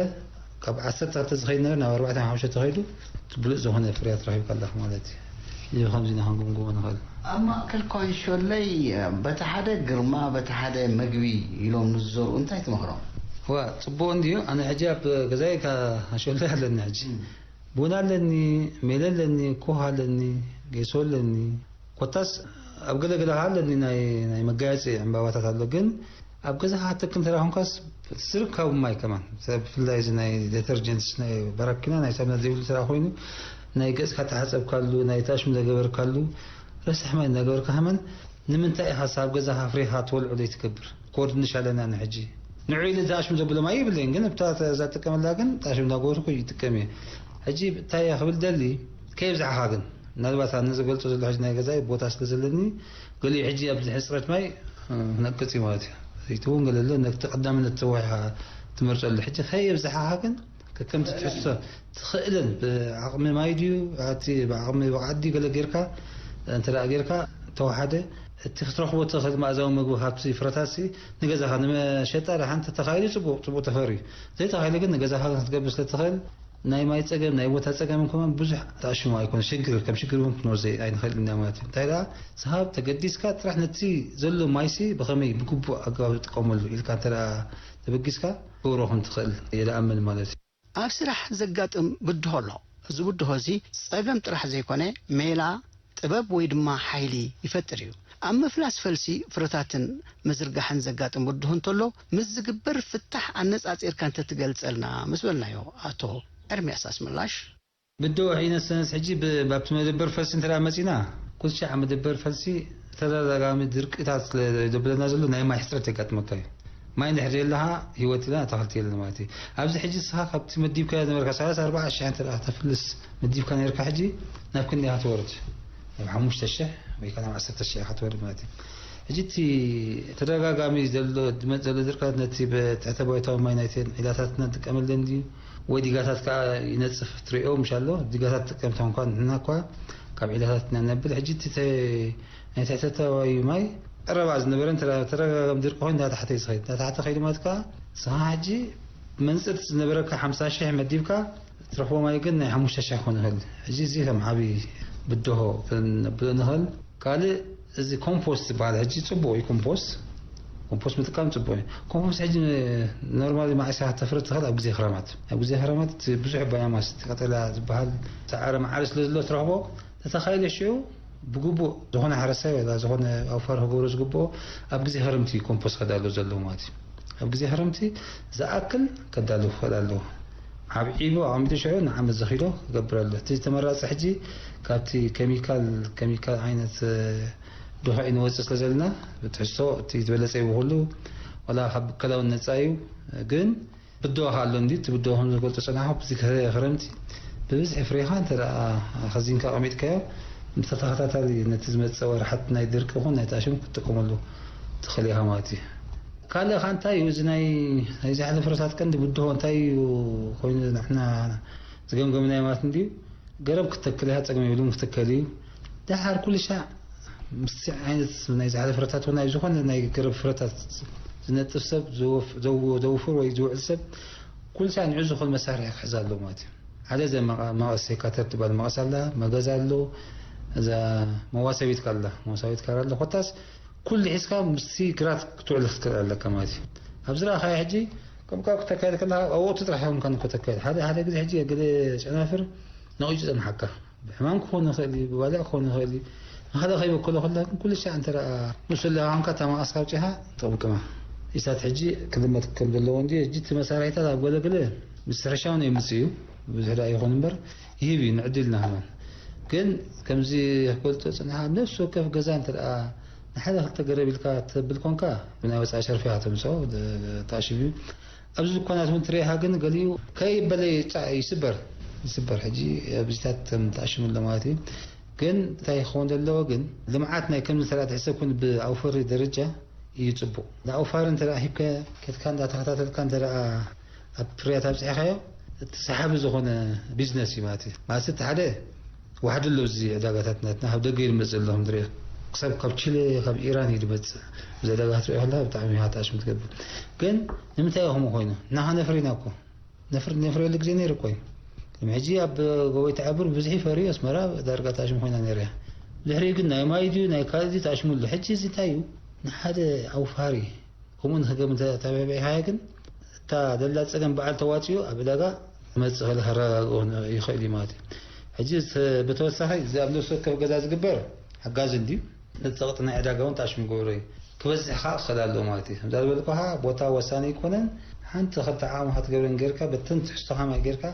ካብ ዓሰርተ ክልተ ዝኸይድ ነበረ ናብ ኣርባዕተ ሓሙሽተ ተኸይዱ እቲ ብሉፅ ዝኾነ ፍርያት ረኺብካ ኣለኻ ማለት እዩ። እዚ ከምዚ ኢና ክንግምግሞ ንኽእል። ኣብ ማእከል ኳንሾለይ በቲ ሓደ ግርማ በቲ ሓደ መግቢ ኢሎም ንዝዘርኡ እንታይ ትመኽሮም? ዋ ጽቡቕ እንድዩ። ኣነ ሕጂ ኣብ ገዛይ ካንሾለይ ኣለኒ ሕጂ። ቡን ኣለኒ፣ ሜለ ኣለኒ፣ ኮህ ኣለኒ፣ ጌሶ ኣለኒ። ኮታስ ኣብ ገለ ገለ ከኣ ኣለኒ ናይ ናይ መጋየጺ ዕምባባታት ኣሎ። ግን ኣብ ገዛኻ ክትተክል እንተ ደኣ ኾንካስ እቲ ዝርከብ ማይ ከማን፣ ብፍላይ እዚ ናይ ዴተርጀንትስ፣ ናይ በረኪና፣ ናይ ሳሙና ዘይብሉ እንተ ደኣ ኮይኑ፣ ናይ ገጽካ እተሓጸብካሉ፣ ናይ ታሽም ዘገበርካሉ፣ ረሳሕ ማይ እናገበርካ ከማን፣ ንምንታይ ኢኻ ኣብ ገዛኻ ኣፍሪኻ ትወልዖ ዘይትገብር? ኮርድንሽ ኣለና ንሕጂ። ንዑ ኢለ እዛ ኣሽም ዘብሎ ማይ የብለይን፣ ግን እታ እዛ ትጥቀመላ ግን እታ ኣሽም እንዳገበርኩ ይጥቀም እየ። ሕጂ እንታይ እየ ክብል ደሊ፣ ከየብዝሓኻ ግን፣ ምናልባት ኣነ ዝገልጾ ዘሎ ሕጂ ናይ ገዛይ ቦታ ስለ ዘለኒ፣ ገሊኡ ሕጂ ኣብዚ ሕጽረት ማይ፣ እ፣ ክነቅጽ እዩ ማለት እዩ። እቲ እውን ገለ ኣሎ፣ ነቲ ቀዳምነት ተዋሂኻ ትመርጸሉ። ሕጂ ከየብዝሓኻ ግን፣ ከከምቲ ትሕዝቶ ትኽእልን ብዓቕሚ ማይ ድዩ፣ ኣብቲ ብዓቕሚ ብቕዓት ድዩ ገለ ጌርካ፣ እንተ ደኣ ጌርካ፣ ተወሓደ፣ እቲ ክትረኽቦ ትኽእል መኣዛዊ ምግቢ ካብቲ ፍረታትሲ ንገዛኻ ንመሸጣ ደሓን እንተ ተኻኢሉ ጽቡቕ፣ ጽቡቕ ተፈርዩ። ዘይተኻኢሉ ግን ንገዛኻ ግን ክትገብር ስለ ትኽእል፣ ናይ ማይ ጸገም፣ ናይ ቦታ ጸገም ከማን ብዙሕ ተኣሽሙ ኣይኮነን። ሽግር፣ ከም ሽግር እውን ክንወስዶ ኣይንኽእልን ኢና ማለት እዩ። እንታይ ደኣ፣ ስሃብ ተገዲስካ ጥራሕ ነቲ ዘሎ ማይሲ ብኸመይ ብግቡእ ኣገባብ ዝጥቀመሉ ኢልካ እንተ ደኣ ተበጊስካ፣ ክገብሮ ከም ትኽእል እየ ዝኣምን ማለት እዩ። ኣብ ስራሕ ዘጋጥም ብድሆ ኣሎ። እዚ ብድሆ እዚ ጸገም ጥራሕ ዘይኮነ፣ ሜላ፣ ጥበብ ወይ ድማ ሓይሊ ይፈጥር እዩ። ኣብ ምፍላስ ፈልሲ ፍረታትን ምዝርጋሕን ዘጋጥም ብድሆ እንተሎ፣ ምስ ዝግበር ፍታሕ ኣነጻጺርካ እንተትገልጸልና ምስ በልናዮ፣ ኣቶ ኤርምያስ ኣስመላሽ። ብድሆ ኢነሰንስ ሕጂ ብ-፣ ኣብቲ መደበር ፈልሲ እንተ ደኣ መጺና፣ ኩልሻዕ መደበር ፈልሲ ተደጋጋሚ ድርቅታት ስለ ዘብለና ዘሎ ናይ ማይ ሕጽረት የጋጥመካ እዩ። ማይ እንድሕር ዘየለኻ ህይወት የለን፣ ኣታኽልቲ የለን ማለት እዩ። ኣብዚ ሕጂ ንስኻ ካብቲ መዲብካዮ ዝነበርካ ሰላሳ ኣርባዓ ሽሕ እንተ ደኣ ተፍልስ መዲብካ ነርካ፣ ሕጂ ናብ ክንደይ ኢኻ ትወርድ? ናብ ሓሙሽተ ሽሕ ወይ ከኣ ናብ ዓሰርተ ሽሕ ኢኻ ትወርድ ማለት እዩ። ሕጂ እቲ ተደጋጋሚ ዘሎ፣ ዝመጽእ ዘሎ ድርቀት ነቲ ብትሕተ ባይታዊ ማይ ናይተን ዒላታትና ንጥቀመለን ድዩ? ወይ ዲጋታት ከኣ ይነጽፍ ትርእዮ ምሽ ኣሎ? ዲጋታት ጥቀምታ እንኳን ንሕና እኳ ካብ ዒላታት ኢና ነብል። ሕጂ እቲ ተ-፣ ናይ ትሕተ ባይታዊ ማይ ቀረባ ዝነበረን ተደ-፣ ተደጋጋሚ ድርቂ ኮይኑ እናተሓተ እዩ ዝኸይድ። እናተሓተ ከይዱ ማለት ከኣ ንስኻ ሕጂ መንጽት ዝነበረካ ሓምሳ ሽሕ መዲብካ ትረኽቦ ማይ ግን ናይ ሓሙሽተ ሽሕ ክኾን ይኽእል። ሕጂ እዚ ከም ዓቢ ብድሆ ክንብሎ ንኽእል። ካልእ እዚ ኮምፖስት ዝበሃል ሕጂ ጽቡቕ እዩ። ኮምፖስት፣ ኮምፖስት ምጥቃም ጽቡቕ እዩ። ኮምፖስት ሕጂ ኖርማሊ መዓስ ኢኻ ከተፍሪ ትኽእል? ኣብ ግዜ ክረማት። ኣብ ግዜ ክረማት እቲ ብዙሕ ባዮማስ፣ እቲ ቀጠልያ ዝበሃል ሰዓረ መዓር ስለ ዘሎ ትረኽቦ፣ ተተኻኢሉ ሽዑ ብግቡእ ዝኾነ ሓረስታይ ወይ ዝኾነ ኣውፋር ክገብሮ ዝግብኦ ኣብ ግዜ ክረምቲ ኮምፖስት ከዳሎ ዘለዎ ማለት እዩ። ኣብ ግዜ ክረምቲ ዝኣክል ከዳሉ ክኽእል ኣለዎ። ኣብዒቡ ኣቐሚጡ ሽዑ ንዓመት ዘኺዶ ክገብር ኣሎ። እቲ ተመራጺ ሕጂ ካብቲ ኬሚካል፣ ኬሚካል ዓይነት፣ እ፣ ድኹዒ ንወጽእ ስለ ዘለና፣ ብትሕዝቶ እቲ ዝበለጸ እዩ ብኹሉ፣ ዋላ ካብ ብከላውን ነጻ እዩ። ግን ብድሆ ከኣ ኣሎ እንዲ፣ እቲ ብድሆ ከም ዝገልጾ ጸናሕኩ፣ ብዚ ክረ-፣ ክረምቲ ብብዝሒ ፍሬኻ እንተ ደኣ ከዚንካ ኣቐሚጥካዮ፣ ብተተኸታታሊ ነቲ ዝመጽእ ወርሓት ናይ ድርቂ ይኹን ናይ ጣሽም ክትጥቀመሉ ትኽእል ኢኻ ማለት እዩ። ካልእ ከኣ እንታይ እዩ፣ እዚ ናይ፣ ናይ ዛሕሊ ፍረታት ቀንዲ ብድሆ እንታይ እዩ ኮይኑ ንሕና ዝገምገምናዮ ማለት እንድዩ፣ ገረብ ክትተክል ኢኻ፣ ጸገም የብሉን፣ ክትከል እዩ። ደሓር ኩሉ ሻዕ ምስቲ ዓይነት ናይ ዛሕሊ ፍረታት እውን ናይ ዝኾነ ናይ ገረብ ፍረታት ዝነጥፍ ሰብ፣ ዝወፍ-፣ ዘው-፣ ዘውፍር ወይ ዝውዕል ሰብ ኩሉ ሻዕ ንዑ ዝኾነ መሳርሒ ክሕዝ ኣለዎ ማለት እዩ። ሓደ ዘ-፣ መቐ-፣ መቐስ፣ ሴካተር ትበሃል መቐስ ኣላ፣ መገዝ ኣሎ፣ እዛ መዋሰቢት ካላ፣ መዋሰቢት ካራ ኣሎ። ኮታስ ኩሉ ሒዝካ ምስቲ ግራት ክትውዕል ክትክእል ኣለካ ማለት እዩ። ኣብ ዝረኣኻዮ ሕጂ ከም ካብ ክተካየድ ከለኻ ኣብ ወቕቱ ጥራሕ እዮም ከን ከተካየድ። ሓደ፣ ሓደ ግዜ ሕጂ ገለ ጨናፍር ነቒጹ ጸንሓካ። ብሕማም ክኾን ይኽእል እዩ፣ ብባልዕ ክኾን ይኽእል እዩ። ንኻልእ ከይበከሎ ከሎ ግን ኩሉ ሻዕ እንተ ደኣ ንሱ ኣለኻ ኮንካ እታ መቐስ ካብ ጭኻ ትቕምቅማ። ኢሳት ሕጂ ክልመድ ከም ዘለዎ እንድዩ። ሕጂ እቲ መሳርሒታት ኣብ ገለ ገለ ምስ ሕርሻ እውን የምጽእ እዩ። ብዙሕ ደኣ ይኹን እምበር ይህብ እዩ ንዕድልና ከማን። ግን ከምዚ ክገልጾ ጽንሓ፣ ነፍሲ ወከፍ ገዛ እንተ ደኣ ንሓደ ክልተ ገረብ ኢልካ ተብል ኮንካ፣ ብናይ ወጻኢ ሸርፊ ኢኻ ተምጽኦ፣ ደ-፣ ተኣሽም እዩ። ኣብዚ ድኳናት እውን ትርእይኻ ግን ገሊኡ ከይበለ ይጻ-፣ ይስበር፣ ይስበር። ሕጂ ኣብዚታት ተም-፣ ተኣሽሙ ኣሎ ማለት እዩ። ግን እንታይ ክኸውን ዘለዎ ግን፣ ልምዓት ናይ ከምዚ እንተ ደኣ ትሕሰብ ኮይኑ ብኣውፈሪ ደረጃ እዩ ጽቡቕ። ንኣውፋሪ እንተ ደኣ ሂብካዮ፣ ኬድካ እንዳተኸታተልካ እንተ ደኣ ኣብ ፍርያት ኣብጺሕካዮ፣ እቲ ሰሓቢ ዝኾነ ቢዝነስ እዩ ማለት እዩ። ማለት እቲ ሓደ ዋሕዲ ኣሎ፣ እዚ ዕዳጋታት ናትና ካብ ደገ እዩ ዝመጽእ ዘሎ፣ ከም ትሪኦ። ክሳብ ካብ ቺለ፣ ካብ ኢራን እዩ ዝመጽእ። እዚ ዕዳጋ ክትሪኦ ከለኻ ብጣዕሚ ኢኻ ተኣሽሙ ትገብር። ግን ንምንታይ እዩ ከምኡ ኮይኑ? ንሕና ነፍሪ ኢና እኮ። ነፍር-፣ ነፍርየሉ ግዜ ነይሩ እኮ እዩ። ከም ሕጂ ኣብ ጎቦ ይትዓብር ብብዝሒ ፈርዩ ኣስመራ ዳርጋ ተኣሽሙ ኮይና ነይራ እያ። ድሕሪኡ ግን ናይ ማይ ድዩ ናይ ካልእ ድዩ ተኣሽሙ ኣሎ። ሕጂ እዚ እንታይ እዩ? ንሓደ ኣውፋሪ ከምኡ ንክገብር እንተ ተባቢዕካዮ ግን፣ እታ ዘላ ጸገም በዓል ተዋጺኡ ኣብ ዕዳጋ ክመጽእ ከሎ ከረጋግኦ ይኽእል እዩ ማለት እዩ። ሕጂ ተ-፣ ብተወሳኺ እዚ ኣብ ነፍሲ ወከፍ ገዛ ዝግበር ሓጋዚ እንድዩ። ነቲ ጸቕጢ ናይ ዕዳጋ እውን ተኣሽሙ ክገብሮ እዩ። ክበዝሕ ከኣ ክኽእል ኣለዎ ማለት እዩ። ከምዛ ዝበልኩኻ ቦታ ወሳኒ ኣይኮነን። ሓንቲ ክልተ ዓቕምኻ ትገብረን ጌርካ፣ በተን ትሕዝቶኻ ማይ ጌርካ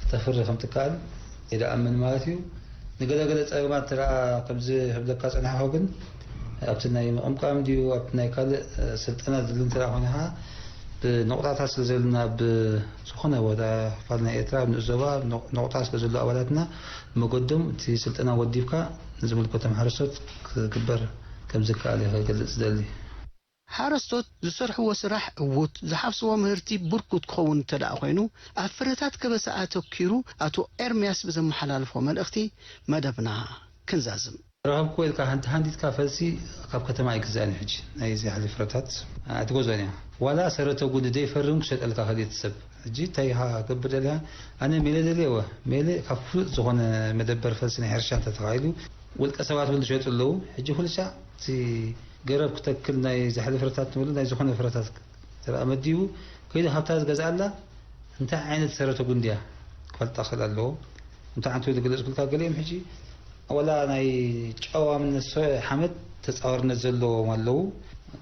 ክተፍሪ ከም ትከኣል እየ ዝኣምን ማለት እዩ። ንገለገለ ጸገማት እንተ ደኣ ከምዚ ክብለካ ጸናሕኩ ግን፣ ኣብቲ ናይ ምቕምቃም ድዩ፣ ኣብቲ ናይ ካልእ፣ እ፣ ስልጠና ዝድሊ እንተ ደኣ ኮይኑ ኸዓ፣ ብነቑጣታት ስለ ዘለና፣ ኣብ ዝኾነ ቦታ ክፋል ናይ ኤርትራ፣ ኣብ ንኡስ ዞባ፣ ነቑ-፣ ነቑጣ ስለ ዘሎ ኣባላትና፣ መገዶም እቲ ስልጠና ወዲብካ ንዝምልከቶም ሓረስቶት ክግበር ከም ዝከኣል እየ ክገልጽ ዝደሊ። ሓረስቶት ዝሰርሕዎ ስራሕ ዕዉት፣ ዝሓፍስዎ ምህርቲ ብርኩት ክኸውን እንተ ደኣ ኮይኑ፣ ኣብ ፍረታት ከበሳ ኣተኪሩ ኣቶ ኤርምያስ ብዘመሓላልፎ መልእኽቲ መደብና ክንዛዝም። ረኸብኩ ኢልካ ሃንድ-፣ ሃንዲድካ ፈልሲ ካብ ከተማ ኣይግዛእን እዩ። ሕጂ ናይ ዛሕሊ ፍረታት ኣይትገዝኦን እያ። ዋላ ሰረተ ጉንዲ ዘይፈርም ክሸጠልካ ክእል እቲ ሰብ። ሕጂ እንታይ ኢኻ ክገብር ደሊኻ? ኣነ ሜለ ደልየ እወ፣ ሜለ ካብ ፍሉጥ ዝኾነ መደበር ፈልሲ ናይ ሕርሻ እንተተኻኢሉ፣ ውልቀ ሰባት እውን ዝሸጡ ኣለዉ። ሕጂ ኩሉ ሻዕ እቲ ገረብ ክተክል ናይ ዛሕሊ ፍረታት ንብሉ ናይ ዝኾነ ፍረታት ተደኣ መዲቡ ከይዱ ካብታ ዝገዝኣላ እንታይ ዓይነት ሰረተ ጉንዲ እያ ክፈልጣ ክእል ኣለዎ። እንታይ ዓይነት ዝገለጽኩልካ ገሊኦም ሕጂ ወላ ናይ ጨዋምነት ሶ-፣ ሓመድ ተጻዋርነት ዘለዎም ኣለዉ።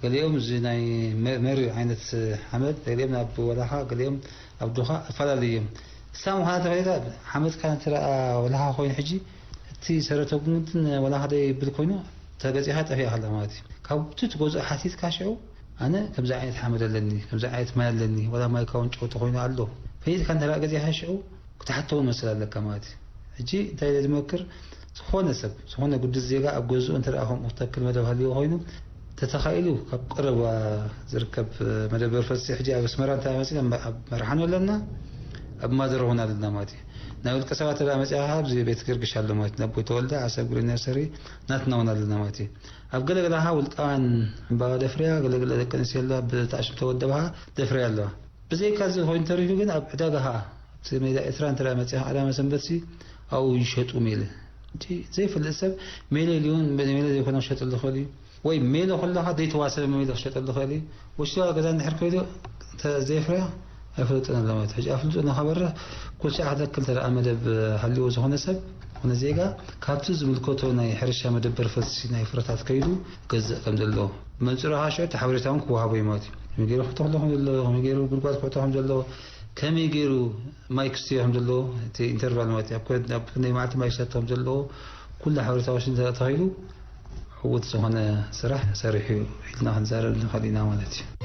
ገሊኦም እዚ ናይ መ-፣ መሪር ዓይነት ሓመድ፣ ገሊኦም ናብ ወላኻ፣ ገሊኦም ኣብ ዱኻ፣ ኣፈላለዩ እዮም። እሳ ምዃና ተኸሊላ፣ ሓመድካ እንተ ደኣ ወላኻ ኮይኑ ሕጂ፣ እቲ ሰረተጉምትን ወላኻ ደይብል ኮይኑ፣ ተገጺኻ ጠፊእካ ኣላ ማለት እዩ። ካብቲ ትገዝኦ ሓቲትካ ሽዑ፣ ኣነ ከምዚ ዓይነት ሓመድ ኣለኒ፣ ከምዚ ዓይነት ማይ ኣለኒ፣ ወላ ማይካ እውን ጨው ተኾይኑ ኣሎ። ፈሊጥካ እንተ ደኣ ገዚእካ ሽዑ፣ ክትሓቶ እውን መሰል ኣለካ ማለት እዩ። ሕጂ እንታይ ኢለ ዝመክር፣ ዝኾነ ሰብ፣ ዝኾነ ግዱስ ዜጋ ኣብ ገዝኡ እንተ ደኣ ከምኡ ክተክል መደብ ሃልይዎ ኮይኑ፣ ተተኻኢሉ ካብ ቀረባ ዝርከብ መደበር ፈልሲ፣ ሕጂ ኣብ ኣስመራ እንተ መጺና፣ ኣብ መርሓኖ ኣለና፣ ኣብ ማደረ እውን ኣለና ማለት እዩ። ናይ ውልቀ ሰባት እንተ መጺኻ ኣብዚ ቤት ገርግሽ ኣሎ ማለት እዩ። ኣቦይ ተወልደ፣ ዓሰብ ግሪን ነርሰሪ ናትና እውን ኣለና ማለት እዩ። ኣብ ገለገለ ሃ ውልቃውያን ዕምባባ ደፍርያ፣ ገለገለ ደቂ ኣንስትዮ ኣለዋ ብጣዕሽም ተወደብሃ ደፍርያ ኣለዋ። ብዘይካ እዚ ኮይኑ ተሪፉ ግን ኣብ ዕዳጋ ሃ፣ ኣብቲ ሜዳ ኤርትራ እንተ መጺኻ ቀዳመ ሰንበትሲ ኣብኡ ይሸጡ ሜለ። እንጂ ዘይፈልጥ ሰብ ሜለ ኢሉ እውን ሜለ ዘይኮነ ክሸጠሉ ይኽእል እዩ። ወይ ሜለ ከለኻ ዘይተዋሰበ ሜለ ክሸጠሉ ይኽእል እዩ። ውሽጢ ገዛ እንድሕር ከይዱ እንተ ዘይፍርያ ኣይፈልጥን ኣሎ ማለት እዩ። ሕጂ ኣፍልጦ እናኸበረ ኩሉ ሻዕ ክተክል እንተ ደኣ መደብ ሃልይዎ ዝኾነ ሰብ፣ ዝኾነ ዜጋ ካብቲ ዝምልከቶ ናይ ሕርሻ መደበር ፈልሲ ናይ ፍረታት ከይዱ ክገዝእ ከም ዘለዎ። መንጽሩ ከዓ ሽዑ እቲ ሓበሬታ እውን ክወሃቦ እዩ ማለት እዩ። ከመይ ገይሩ ክተኽሎ ከም ዘለዎ፣ ከመይ ገይሩ ጉድጓድ ክሕቶ ከም ዘለዎ፣ ከመይ ገይሩ ማይ ክስትዮ ከም ዘለዎ፣ እቲ ኢንተርቫል ማለት እዩ። ኣብ ኮ-፣ ኣብ ክንደይ መዓልቲ ማይ ክሰቲ ከም ዘለዎ፣ ኩሉ ሓበሬታ ወሲዱ እንተ ተኸይሉ፣ ዕዉት ዝኾነ ስራሕ ሰሪሑ እዩ ኢልና ክንዛረብ ንኽእል ኢና ማለት እዩ።